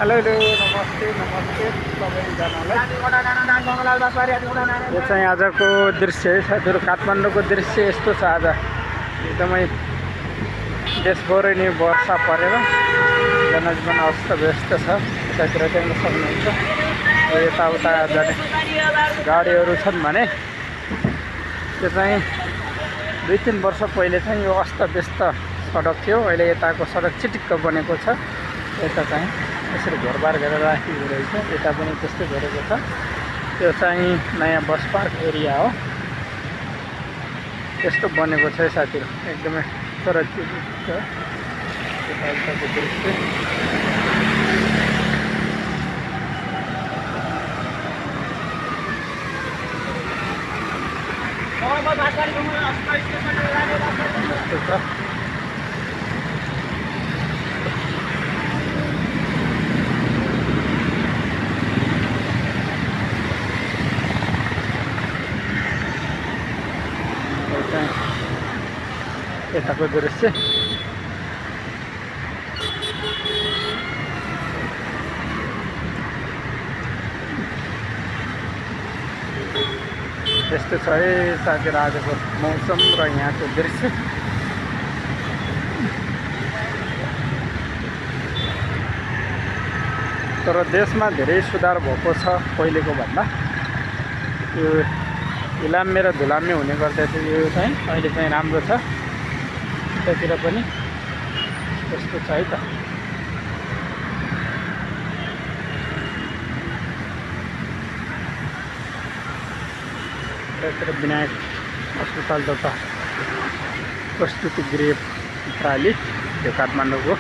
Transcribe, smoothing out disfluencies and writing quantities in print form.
Hello hello नमस्ते नमस्ते सबैजनालाई। यो चाहिँ आजको दृश्य है साथीहरू, काठमाडौँको दृश्य यस्तो छ। आज एकदमै देशभरै नै वर्षा परेर जनजीवन अस्तव्यस्त छ। यतातिर देख्न सक्नुहुन्छ यताउता जाने गाडीहरू छन् भने त्यो चाहिँ 2-3 वर्ष पहिले चाहिँ यो अस्तव्यस्त सडक थियो। अहिले यताको सडक चिटिक्क बनेको छ। यता चाहिँ यसरी घरबार गरेर राखिएको रहेछ। यता पनि त्यस्तै गरेको छ। त्यो चाहिँ नयाँ बस पार्क एरिया हो। यस्तो बनेको छ साथीहरू, एकदमै सुरक्षित छ। यताको दृश्य यस्तो छ। यताको दृश्य यस्तो छ है साथीहरू, आजको मौसम र यहाँको दृश्य। तर देशमा धेरै सुधार भएको छ पहिलेको भन्दा। यो इलामे र धुलामे हुने गर्दाखेरि यो चाहिँ अहिले चाहिँ राम्रो छ। त्यतातिर पनि यस्तो छ है त। त्यतातिर विनायक अस्पताल तथा प्रस्तुति गृह प्राली यो काठमाडौँको